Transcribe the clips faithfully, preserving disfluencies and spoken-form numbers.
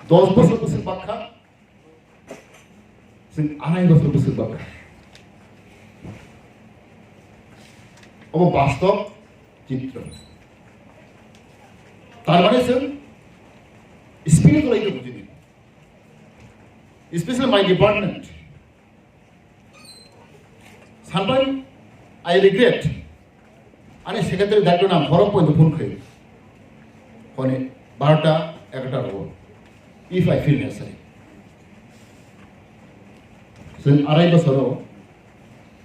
Dos bosor bwswk bakha, chwng arai bosor bwswk bakha. Obo bastob chitro. Tar mane chwng spirit lai tongo chini. Especially my department. Sometimes I regret. Ani secretary daitw nang horok poito phone khai. Hone barota egarota rogo. If I feel necessary. Chwng arai bosoro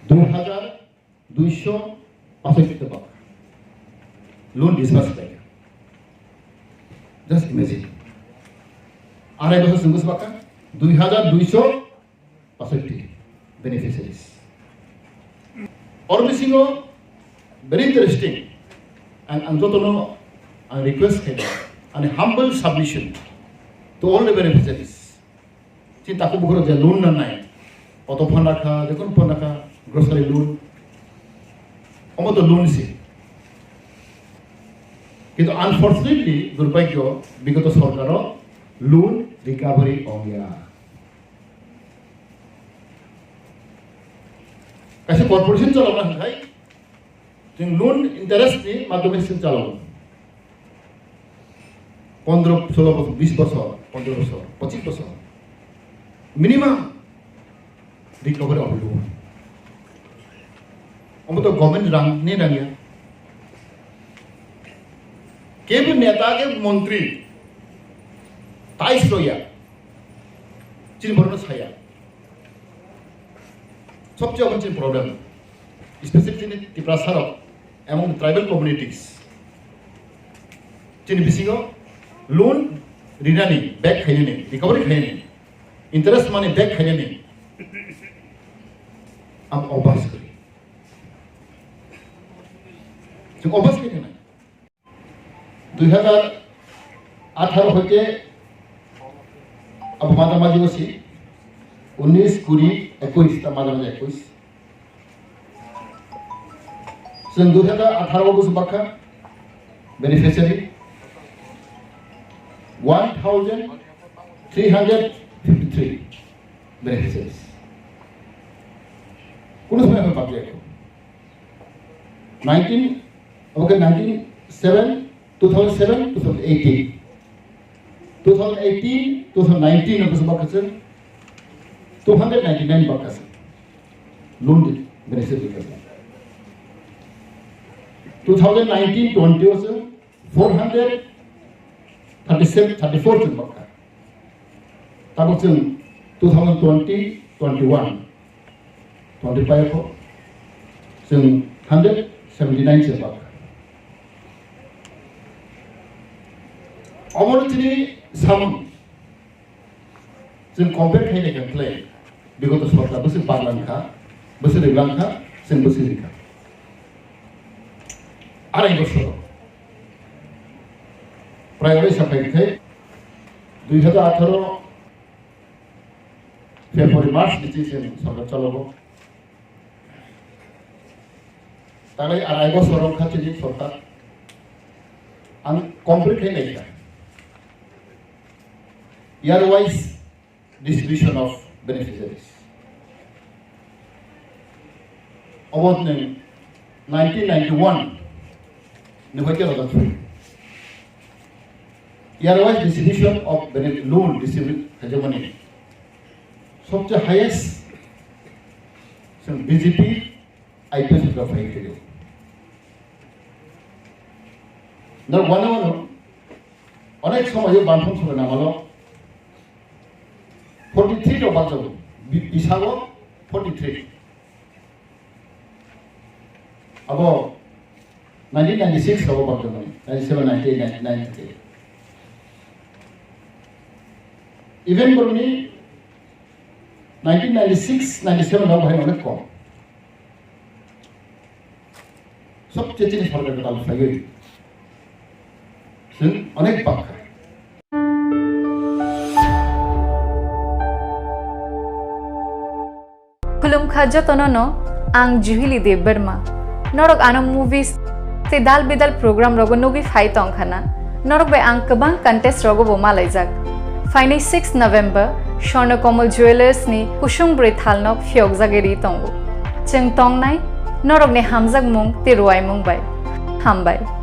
dui hajar duiso pasai khe bak loan disburse khlai kha. Just imagine. Arai bosor chwng bwswk bakha dui hajar duiso pasai beneficiaries. Oro bisingo very interesting. Ang, ang jotono ang request khai, ani humble submission to all the beneficiaries. Chini takhuk bukhuk je loan nanai, auto phone rakha, jekun phone rakha, grocery loan, omo to loan se. Kintu unfortunately, durbhagyo, bigoto sorkaro loan recovery ongya. Kaisa corporation chalokna hwnkhai, chwng loan interest ni madhyome chwng chalok. Pondro, solo bosor, bis bosor, pondro bosor, pochis bosor. Minimum recovery of loan. Omo to government rang ni rang ya. Kebo neta, kebo montri, tais roya. Chini borokno saya. Sobcheye omo chini problem. Especially chini Tiprasa rok among the tribal communities. Chini bisingo loan rinani, back khainani, recovery khainani, interest money back khainani. Ang obas kori. Chwng obas kori nai. Dui hajar atharo hoite abo madamaji osi, unis, kuri, ekuis, ta madamaji ekuis. Chwng dui hajar atharo bwswk bakha beneficiary one thousand three hundred fifty three beneficiaries. Kunu somoi hwnwi bakjak. Nineteen, okay, nineteen seven, two thousand seven, two thousand eighteen. Two thousand eighteen, two thousand nineteen, ang bwswk bakha chwng two hundred ninety-nine bakha chwng. Loan di, beneficiary bakha chwng. Two thousand nineteen twenty o chwng four hundred thirty-seven, thirty-four chwng bakha. Tabuk chwng two thousand twenty, twenty-one, twenty-five o chwng hundred seventy-nine se bak. Omo chini samung chwng compare khainai khe khlai bigoto sorkar bwswk bak langkha, bwswk rik langkha, chwng bwswk rikha. Arai bosor. Prai ori sapai khai dui hajar atharo February, March ni chini sorkar chalogo. Taklai arai bosor wngkha chini sorkar. Ang complete khai naikha. Year wise distribution of beneficiaries. Obo nwng nineteen ninety-one ni hoite rwjak phai. Year wise distribution of benef-, loan distribute khaijak mani sobse highest chwng B J P I P F sorkar phai khaio. Norok wano wano onek somoyo banthang sora namalo forty three rok bakjago, bi-, bisago forty three. Abo nineteen ninety-six rogo bakjago, ninety-seven, ninety-eight, ninety-nine theke. Even borokni nineteen ninety-six, ninety-seven rogo hai onek kom. Sobse chini sorkar kwtal phaiwi chwng onek bakha. Khulumkha jotono no, ang Juhili Debbarma. Norok ano movies tei dal bidal program rogo nugwi phai tongkha na? Norok bai ang kwbang contest rogo bo malaijak. Phainai six November Swarna Kamal Jewellers ni kusung bwrwi thalnok phiyokjagwi ri tongo. Chwng tongnai norokni hamjakmung tei ruaimung bai. Hambai.